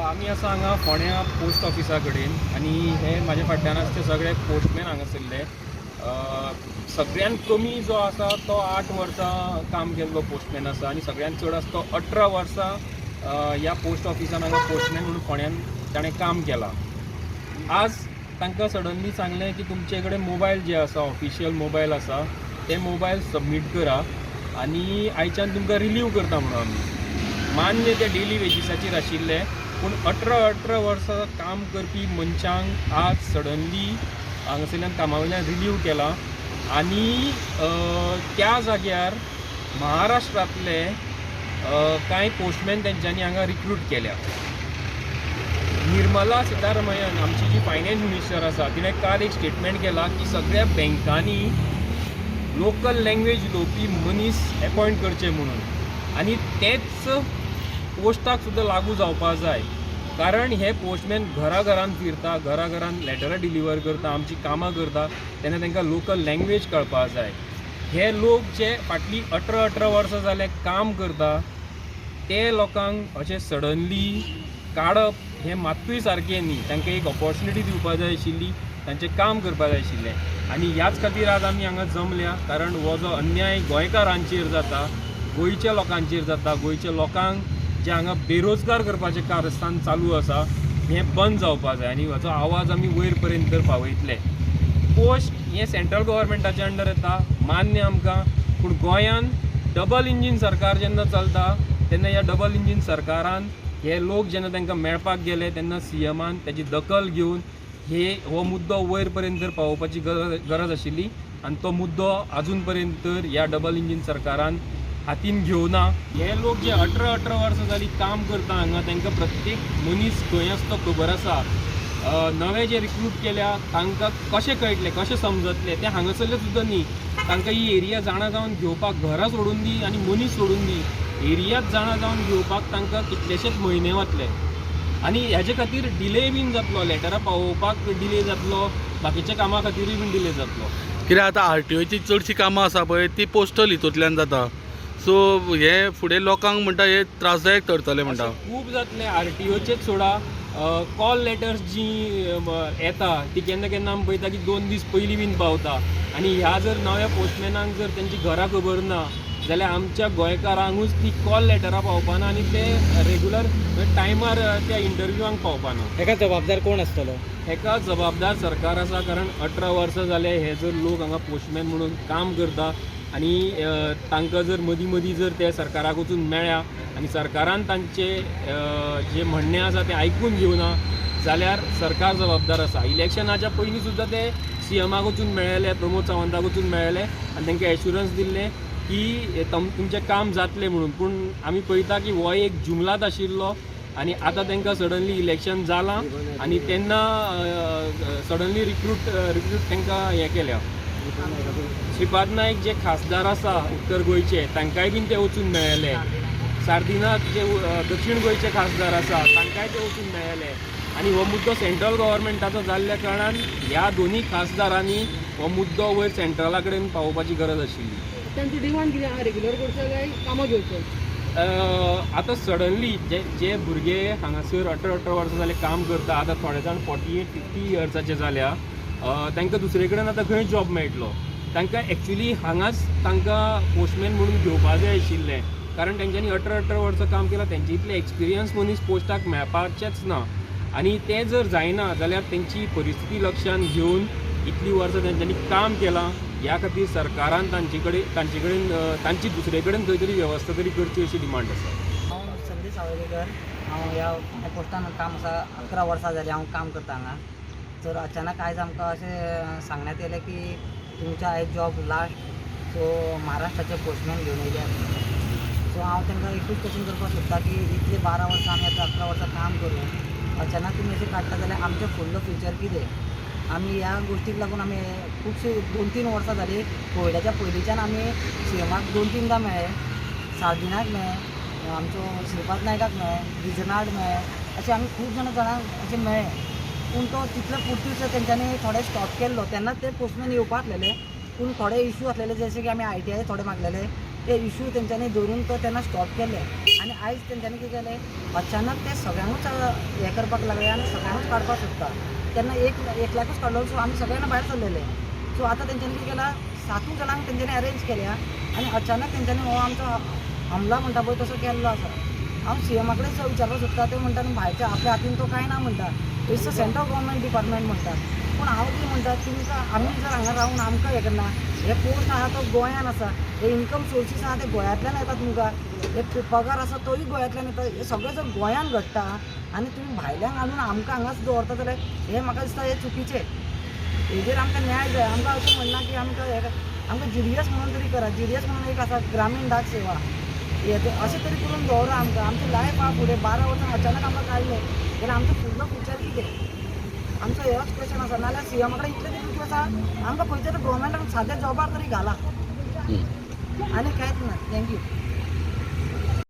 आमी आसा हांगा फोंड्या पोस्ट ऑफिसा कडेन आनी हे म्हाज्या फाटल्यान आसा ते सगळे पोस्टमॅन हांगासरले. सगळ्यान कमी जो आसा तो 8 वर्सां काम केल्लो पोस्टमॅन आसा आनी सगळ्यान चड आसा तो 18 वर्सां ह्या पोस्ट ऑफिसान हांगा पोस्टमॅन म्हणून फोंड्यान ताणें काम केलां. आज तांकां सडनली सांगलें की तुमचे कडेन मोबायल जे आसा, ऑफिशियल मोबायल आसा, ते मोबायल सबमीट करा आनी आयच्यान तुमकां रिलीव करता म्हणून आमी. मान्य ते डेली वेजीसाचेर आशिल्ले, पूण 18 वर्सां काम करपी मनशांक आज सडनली हांगासरल्यान कामा वयल्यान रिलीव केला आनी त्या जाग्यार महाराष्ट्रांतले कांय पोस्टमॅन तेंच्यांनी हांगा रिक्रूट केल्या. निर्मला सीतारमयन आमची जी फायनान्स मिनिस्टर आसा तिणें काल एक स्टेटमेंट केला की सगळ्या बँकांनी लोकल लँग्वेज उलोवपी मनीस एपॉयंट करचे म्हणून, आनी तेच पोस्टाक सुद्दां लागू जावपा जाय. कारण हे पोस्टमॅन घरा घरान फिरता, घरा घरान लेटरां डिलिव्हर करता, आमची कामां करता, तेन्ना तांकां लोकल लँग्वेज कळपा जाय. हे लोक जे फाटलीं 18 वर्सां जाले काम करता ते लोकांक अशें सडनली काडप हें मात्तूय सारकें न्ही. तांकां एक ऑपॉर्च्युनिटी दिवपा जाय आशिल्ली, तांचें काम करपा जाय आशिल्लें. आनी ह्याच खातीर आज आमी हांगा जमल्या, कारण हो जो अन्याय गोंयकारांचेर जाता, गोंयच्या लोकांचेर जाता, गोंयच्या लोकांक जे हांगा बेरोजगार करपाचें कारस्थान चालू आसा हें बंद जावपा जाय आनी हाचो आवाज आमी वयर पर्यंत तर पावयतले. पोस्ट हें सेंट्रल गव्हर्मेंटाच्या अंडर येता, मान्य आमकां, पूण गोंयान डबल इंजीन सरकार जेन्ना चलता तेन्ना ह्या डबल इंजीन सरकारान हे लोक जेन्ना तांकां मेळपाक गेले तेन्ना सीएमान ताची दखल घेवन हे हो मुद्दो वयर पर्यंत तर पावोवपाची गरज आशिल्ली आनी तो मुद्दो आजून पर्यंत तर ह्या डबल इंजीन सरकारान हातीन घेवना. हे लोक जे 18 वर्सां जालीं काम करता हांगा, तांकां प्रत्येक मनीस खंय आसा तो खबर आसा. नवे जे रिक्रूट केल्या तांकां कशें कळटलें, कशें समजतलें तें हांगासरलें सुद्दां न्ही. तांकां ही एरिया जाणा जावन घेवपाक, घरां सोडून दी आनी मनीस सोडून दी, एरियाच जाणा जावन घेवपाक तांकां कितलेशेच म्हयने वतले आनी हेजे खातीर डिले बीन जातलो, लेटरां पावोवपाक डिले जातलो, बाकीच्या कामां खातीरूय बीन डिले जातलो. कित्याक आतां आरटीओची चडशीं कामां आसा पळय ती पोस्टल हितूंतल्यान जाता, सो हे फुडें लोकांक म्हणटा हे त्रासदायक ठरतलें म्हणटा. खूब जातलें. आरटीओचेच सोडा, कॉल लेटर्स जी येता ती केन्ना केन्ना आमी पळयता की 2 दीस पयलीं बीन पावता आनी ह्या जर नव्या पोस्टमॅनांक जर तेंची घरां खबर ना जाल्यार आमच्या गोंयकारांकूच ती कॉल लेटरां पावपाना आनी ते रेगुलर टायमार त्या इंटरव्यूआंक पावपाना. हेका जबाबदार कोण आसतलो? हेका जबाबदार सरकार आसा, कारण 18 वर्सां जाले हे जर लोक हांगा पोस्टमॅन म्हणून काम करता आनी तांकां जर मदीं मदीं जर ते सरकाराक वचून मेळ्ळ्या आनी सरकारान तांचे जे म्हणणें आसा तें आयकून घेवना जाल्यार सरकार जबाबदार आसा. इलेक्शनाच्या पयलीं सुद्दां ते सीएमाक वचून मेळ्ळेले, प्रमोद सावंताक वचून मेळ्ळेले आनी तांकां एश्युरन्स दिल्लें की तुमचें काम जातलें म्हणून. पूण आमी पळयता की हो एक जुमलात आशिल्लो आनी आतां तांकां सडनली इलेक्शन जालां आनी तेन्ना सडनली रिक्रूट तांकां हें केल्या. श्रीपाद नायक जे खासदार आसा उत्तर गोंयचे तांकांय बीन ते वचून मेळ्ळेले, सार्दिनाक जे दक्षिण गोंयचे खासदार आसा तांकांय ते वचून मेळ्ळेले आनी हो मुद्दो सेंट्रल गव्हर्मेंटाचो जाल्ल्या कारणान ह्या दोनूय खासदारांनी हो मुद्दो वयर सेंट्रला कडेन पावोवपाची गरज आशिल्ली. तांची डिमांड कितें आहा, रेग्युलर करचो काय कामां घेवचो? आतां सडनली जे जे भुरगे हांगासर 18 वर्सां जाले काम करता, आतां थोडे जाण 48-50 इयर्साचे जाल्या, तांकां दुसरे कडेन आतां खंय जॉब मेळटलो? तांकां एक्चुली हांगाच तांकां पोस्टमॅन म्हणून घेवपा जाय आशिल्लें, कारण तेंच्यांनी 18 वर्सां काम केलां, तेंचे इतले एक्सपिरियन्स मनीस पोस्टाक मेळपाचेच ना आनी तें जर जायना जाल्यार तेंची परिस्थिती लक्षान घेवन इतलीं वर्सां तेंच्यांनी काम केलां ह्या खातीर सरकारान तांचे कडेन तांची दुसरे कडेन खंय तरी वेवस्था तरी करची अशी डिमांड आसा. हांव संदीप सावयलेकर, हांव ह्या पोस्टान काम आसा 11 वर्सां जालीं हांव काम करता हांगा. तर अचानक आयज आमकां अशें सांगण्यात येयलें की तुमच्या आयज जॉब लास्ट, सो महाराष्ट्राचे पोस्टमॅन घेवन येयले. सो हांव तांकां एकूच क्वेश्चन करपाक सोदता की इतली 12 वर्सां आमी आतां 11 वर्सां काम करून अचानक तुमी अशें काडटा जाल्यार आमचें फुडलो फ्युचर कितें? आमी ह्या गोश्टीक लागून आमी खुबशे 2-3 वर्सां जालीं कोविडाच्या पयलींच्यान आमी सीएमाक 2-3दां मेळ्ळे, सार्दिनाक मेळ्ळे, आमचो श्रीपाद नायकाक मेळ्ळे, रिजनाल्ड मेळ्ळे, अशें आमी खूब जाणांक अशें मेळ्ळे. पूण तो तितले पुर्तीच तेंच्यांनी थोडे स्टॉप केल्लो तेन्नाच ते पोस्टमॅन येवपा आसलेले, पूण थोडे इशू आसलेले जशे की आमी ITI थोडे मागलेले, ते इशू तेंच्यांनी धरून तो तेन्ना स्टॉप केले. आनी आयज तेंच्यांनी कितें केलें, अचानक ते सगळ्यांकूच हें करपाक लागले आनी सगळ्यांकूच काडपाक सोदता. तेन्ना एक एकल्याकूच काडलो, सो आमी सगळ्यांना भायर सरलेले. सो आतां तेंच्यांनी कितें केलां, सातूय जाणांक तेंच्यांनी अरेंज केल्या आनी अचानक तेंच्यांनी हो आमचो हमला म्हणटा पळय तसो केल्लो आसा. हांव सी एमा कडेन विचारपाक सोदता, ते म्हणटा न्हू भायच्या आपल्या हातीन तो कांय ना म्हणटा, it's a central government department म्हणटा. पूण हांव कितें म्हणटा, तुमकां आमी जर हांगा रावन आमकां हें करना, हे पोस्ट आहा तो गोंयान आसा, हे इन्कम सोर्सीस आहा ते गोंयांतल्यान येता, तुमकां हे पगार आसा तोय गोंयांतल्यान येता, हे सगळें जर गोंयान घडटा आनी तुमी भायल्यांक हाडून आमकां हांगाच दवरता जाल्यार हें म्हाका दिसता हें चुकीचें. हेजेर आमकां न्याय जाय. आमकां अशें म्हणना की आमकां हें, आमकां जी डी एस म्हणून तरी करा. जी डी एस म्हणून एक आसा ग्रामीण डाक सेवा, हे ते अशें तरी करून दवरा आमकां. आमचें लायफ आहा फुडें 12 वर्सां, अचानक आमकां काडलें जाल्यार आमचो फुडलो फ्युचर कितें? आमचो होच क्वेश्चन आसा. नाल्यार सी एमा कडेन इतलें तरी रिक्वेस्ट आहा, आमकां खंयच्या तरी गोवोरमेंटान साद्या जॉबार तरी घाला, आनी कांयच ना. Thank you.